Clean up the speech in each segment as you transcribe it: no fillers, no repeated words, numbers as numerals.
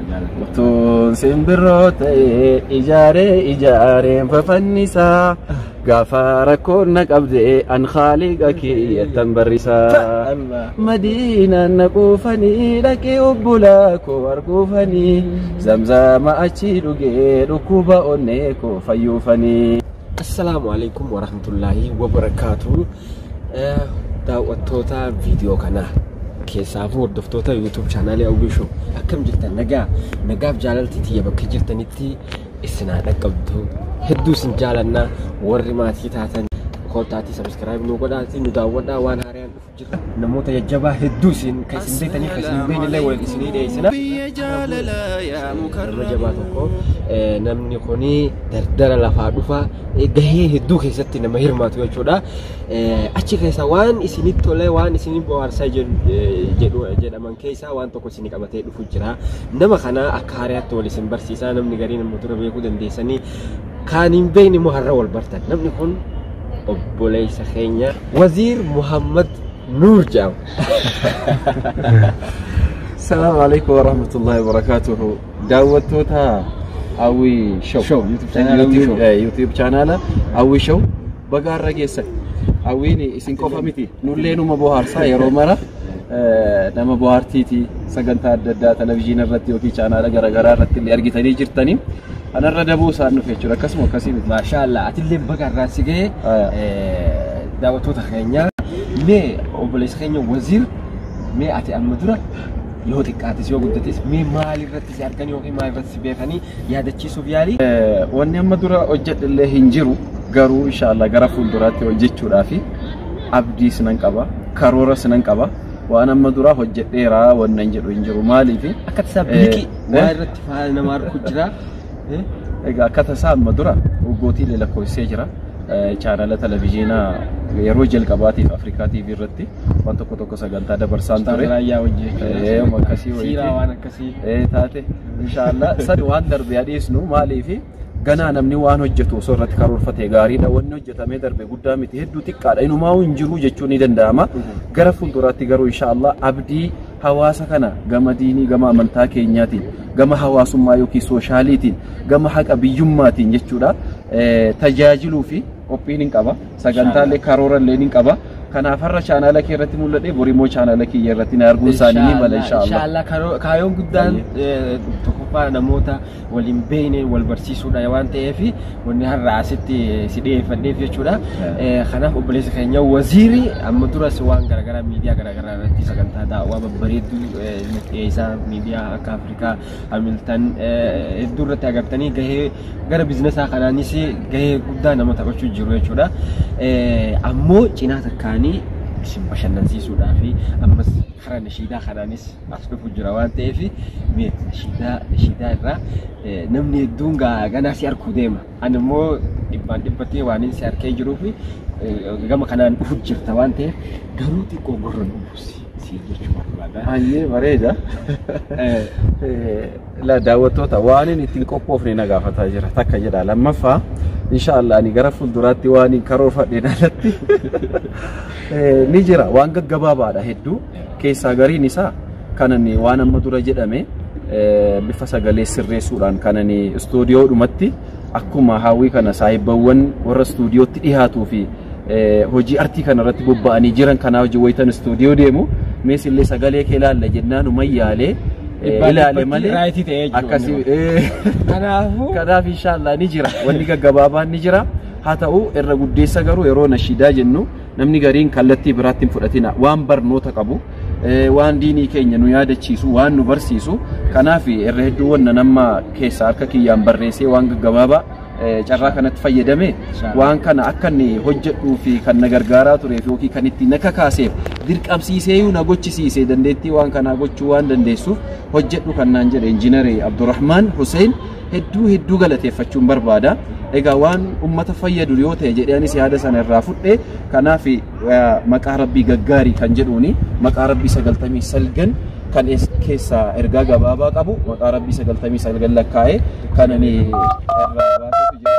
Utuun simbirroo ta'ee ijaaree ijaareen fafannisaa gaafa rakkoon na qabde an haaliqa kiyyattan barrisaa. Madiinaan na quufanii dhaqee obbolaa koo arguufanii zamzama achi dhugee dhukkuba onnee koo fayyuufanii. Assalaamu alaikum warahmatullaahi wabarakaatu. Daawwattoota viidiyoo kanaa keessaafuu hordoftoota YouTube chaanaalii Hawwii Show akkam jirtan nagaa nagaaf jaalalti tiyya bakka jirtanitti isin haa dhaqqabdu hedduu isin jaalannaa warri maatii taatan kottaatii subscribe nu godhaatii nu daawwadhaa waan haaraan dhufu jira namoota jajjabaa hedduu isin kan isin beektanii kan isin hin beekne illee wal isinii dhiyeessina. Nama jabaa tokko namni kuni dardara lafaa dhufa gahee hedduu keessatti nama hirmaatu jechuudha. Achi keessa waan isinitti tole waan isin bohaarsaa jedhaman keessaa waan tokko isinii qabatee dhufu jira. Nama kana akka haaraatti wal isin barsiisaa namni gariin immoo dura beekuu dandeessanii kaan hin beekne immoo har'a wal bartan. Namni kun obboleessa keenya Waziir Muhammad Nuur jedhama. Salaamu alaikum warahmatullahi wabarakatuhu. Daawwattoota Hawwii Show. Show, YouTube channel Hawwii Show. YouTube channel Hawwii Show. Baga har'a geessan. Hawwiin isin qofa miti. Nullee numa bohaarsaa yeroo mara nama bohaartiiti sagantaa adda addaa televizyiina irratti yookiin chaanaala garaagaraa irratti illee argitanii jirtanii. Anarra daboo isaan dhufe jechuudha. Akkasuma akkasii miti. Maashaallah atillee baga irraa si ga'e daawwattoota keenya mee obboleessa keenya Waziir mee ati amma dura yoo xiqqaates yoo guddates mee maalirratti si arganii yookiin maalirratti si beekanii yaadachiisuuf yaali. Wanni amma dura hojjedhe illee hin jiru garuu inshaallah gara fuulduraatti hojjechuudhaaf abdiis nan qaba karooras nan qaba waan amma dura hojjedheera wannan jedhu hin jiru maaliif Akka tasaa biliqii waa irratti faaya nama argu jira. Egaa akka tasaa amma dura waggootiilee lakkoofsisee jira. Chaanala televizyiinaa yeroo jalqabaatiif Afrikaa TV irratti waan tokko tokko sagantaa dabarsaan ture. Raayyaa hojii Akkasii wayiiti. Siiraa waan akkasii. Taate inshaallah san waan darbe adiisnu maaliif ganaa namni waan hojjetu osoo irratti karoorfate gaariidha. Wanni hojjetamee darbe guddaa miti hedduu xiqqaadha. Inumaa hin jiru jechuun ni danda'ama. Gara fuulduraatti garuu inshaallah abdii hawaasa kana gama diinii gama amantaa keenyaatiin gama hawaasummaa yookiin sooshaaliitiin gama haqa biyyummaatiin jechuudha tajaajiluu fi qophiin hin qaba. Sagantaalee karoorallee ni qaba. Kanaaf har'a chaanaala kee irratti mul'adhe bor immoo chaanaala kiyya irratti na arguun isaanii ni mala inshaallah. Inshaallah kaayyoon guddaan tokkoffaa namoota waliin beekne wal barsiisuudha waan ta'eef wanni har'a asitti si dhiyeeffadheef jechuudha. Kanaaf obboleessa keenya Waziiri amma duras waan garaagaraa miidiyaa garaagaraa irratti sagantaa daawwaa babbareedduu dhiyeessaa miidiyaa akka Afrikaa Hamiltan hedduu irratti agartanii gahee gara biizinesaa kanaanis gahee guddaa nama taphachuu jiru jechuudha. Ammoo cinaa takkaanii isin bashannansiisuudhaa fi ammas karaa nashiidaa kanaanis as dhufu jira waan ta'eef mee nashiidaa irraa namni hedduun ganaa si arguu deema. Ani immoo dhibbaan dhibbatti waan inni si arkee jiruu fi gama kanaan dhufu jirta waan ta'eef garuu xiqqoo gurra nu buusi si jechuu barbaada. Ayyee bareeda. La daawwattoota waan inni ittiin qophoofne na gaafataa jira takka jedha lammaffaa inshaallah ani gara fuulduraatti waan hin karoorfadheen alatti ni jira waan gaggabaabaadha hedduu keessaa gariin isaa kanan waan amma dura jedhame bifa sagalee sirreessuudhaan kanan istuudiyoodhumatti akkuma hawwii kana saahibawwan warra istuudiyootti dhihaatuu fi hojii artii kana irratti bobba'anii jiran kanaa hojii wayitan istuudiyoo deemu mees illee sagalee kee ilaalla jennaan umayyaalee ilaale malee raayitii ta'ee jiru. Akkasii. Kanaafuu Kanaaf inshaallah ni jira wanni gaggabaabaan ni jira haa ta'u irra guddeessa garuu yeroo nashiidaa jennu namni gariin kallattii biraatti hin fudhatina waan barnoota qabu waan diinii keenya nu yaadachiisu waan nu barsiisu kanaaf irra hedduu wanna nama keessa harka kiyyaan barreessee waan gaggabaabaa carraa kanatti fayyadame waan kana akka inni hojjedhuu fi kan na gargaaraa tureef yookiin kan ittiin na kakaaseef dirqamsiiseeyuu na gochisiise dandeettii waan kanaa gochuu waan dandeessuuf hojjedhu kan naan jedhe injiinarii Abdurrahmaan Hussein hedduu hedduu galateeffachuun barbaada. Egaa waan ummata fayyadu yoo ta'e jedhee anis yaada sana irraa fudhe kanaaf maqaa rabbii gaggaarii kan jedhuuni maqaa rabbii 99 kan keessaa ergaa gabaabaa qabu maqaa rabbii 99 lakkaa'ee kan ani irraa baasetu jira.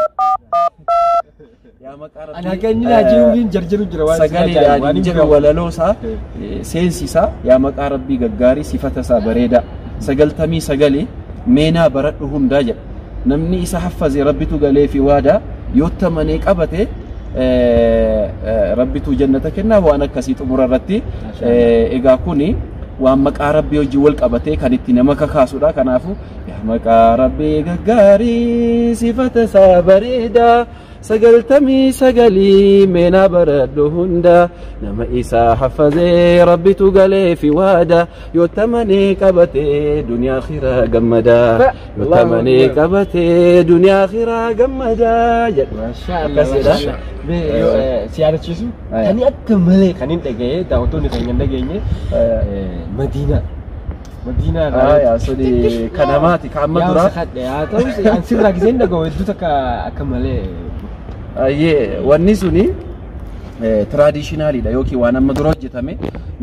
Yaa maqaa rabbii Ani akka inni laajiruun jarjaru jira waan sagaleedhaan jedhu walaloo isaa seensi isaa yaa maqaa rabbii gaggaarii sifata isaa bareedaa 99 meenaa baradhu hundaa jedha. Namni isa haffaze rabbitu galee fi waadaa yottamanee qabate rabbitu jannata kennaa waan akkasii xumura irratti. Egaa kuni waan maqaa rabbii hojii wal qabatee kan itti nama kakaasudha. Kanaafuu yaa maqaa rabbii gaggaarii sifata isaa bareedaa 99 meenaa baradhu hunda nama isaa hafazee rabbitu galee fi waada yottamanee qabatee duniyaa akhiraa gammadaa yottamanee qabatee duniyaa akhiraa gammadaa jedha. Maashaallah. Akkas jedha. Si yaadachiisu kan akka malee kan hin dhaga'e daawwattoonni kan hin dhageenye Madiinaa. Madiinaa Aayaa suni kanamaati ka amma dura. Yaa ta'us an sirraa gisee hin dhaga'u hedduu takka akka malee. Ayyee wanni suni tiraadishinaaliidha yookiin waan amma dura hojjetame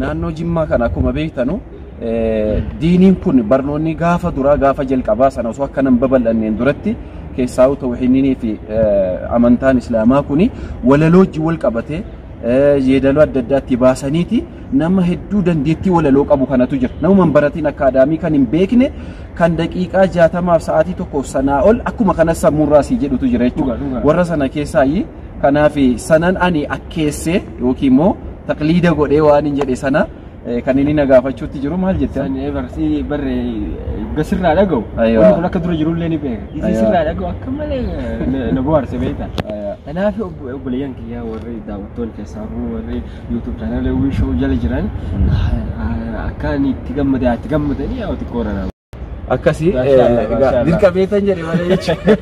naannoo Jimmaa kana akkuma beektanu diiniin kun barnoonni gaafa duraa gaafa jalqabaa sana osoo akka nan babal'anneen duratti keessaa'u tawhiidinii fi amantaan islaamaa kuni walaloo wajjin wal qabatee yeedaloo adda addaatti baasaniiti nama hedduu dandeettii walaloo qabu kanatu jira. Namuma hin baratiin akka adaamii kan hin beekne kan daqiiqaa 60 sa'aatii tokkoof sanaa ol akkuma kanas sammuurraa sii jedhutu jira jechuudha. Dhugaa, dhugaa. Warra sana keessaayi kanaaf sanan ani akkeessee yookiin immoo taqliida godhee waan hin jedhe sana kan inni na gaafachuutti jiru maal jette? San barsi barre gasirraa dhaga'u. Aywa. Wanni kun akka dura jirullee ni beeka. Isi Aywa. sirraa dhaga'u akka malee na bohaarse beekta. Aywa. Kanaaf obboleeyyan kiyyaa warri daawwattoonni keessaa warri YouTube chaanaalee Wiishoo jala jiran akka ani itti gammade itti gammadanii yaa xiqqoo rana. Akkasii Maashaallah, egaa maashaallah. dirqameetan jedhe malee jechuudha.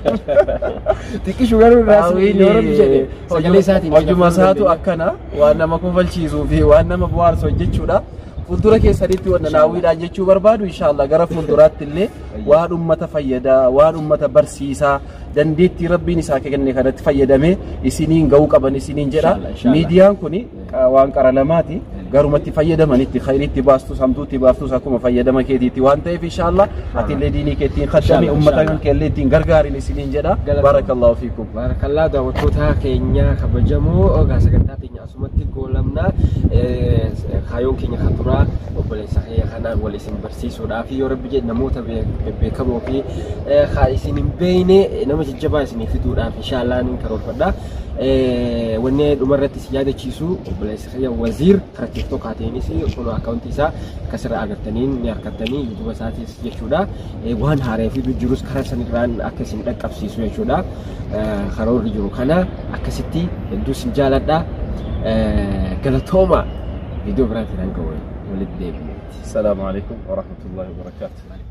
Xiqqishu garuu irraa yoo rabbi jedhe sagalee isaatiin Hojuma isaatu akkana waan nama kofalchiisuu fi waan nama bohaarsu hojjechuudha. Fuuldura keessanitti wanna naawwiidhaan jechuu barbaadu inshaAllah gara fuulduraatti illee waan ummata fayyadaa waan ummata barsiisaa dandeettii rabbiin isaa kenne kanatti fayyadamee isiniin ga'uu qaban isiniin jedha. Inshallah, inshallah. Miidiyaan kuni waan qara lamaati garumatti fayyadamanitti khayriitti baastus hamtuutti baastus akkuma fayyadama keetiitti waan ta'eef inshaAllah atillee diinii keettiin khaddami Inshallah, ummata inshallah. keellee ittiin gargaarin isiniin jedha. Galatoom. Barakallahu fiikum. Baarakallaa daawwattoota keenya kabajamoo egaa sagantaa keenya asumatti goolamna. Kaayyoon keenya kan turaa obboleessa keenya kanaan wal isin barsiisuudhaa fi yoo rabbi jedhe namoota bebbeekamoo fi haa isin hin beekne nama jajjabaa isinii fiduudhaaf inshaallah ni karoorfadha. Wanni dhumarratti si yaadachiisu obboleessa keenya Waziir karaa tiktookaatiinis kun akkaawuntii isaa akkasirra agartanii ni argattanii yuutuuba isaatis jechuudha. Waan haaraa fi jirus karaa sanirraan akka isin dhaqqabsiisu jechuudha. Karoorri jiru kana akkasitti hedduu isin jaaladha. Galatooma viidiyoo biraatiin hanga walitti deebinutti. Assalaamu alaikum wa rahmatullahi wa barakaatuh.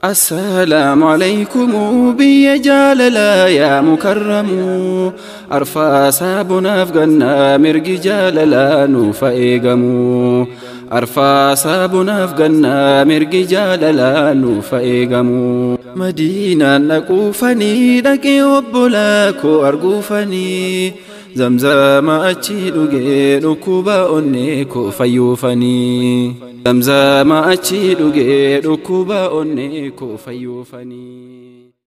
السلام عليكم بي جاللا يا مكرم أرفا سابنا أفغنا مرق جاللا نوفا إيغمو أرفا سابنا أفغنا مرق جاللا نوفا إيغمو مدينة نقوفني لكي وبلاكو أرقوفني زمزم أتشي لغي ركوبا أنيكو فيوفني زمزم أتشي لغي ركوبا أنيكو فيوفني.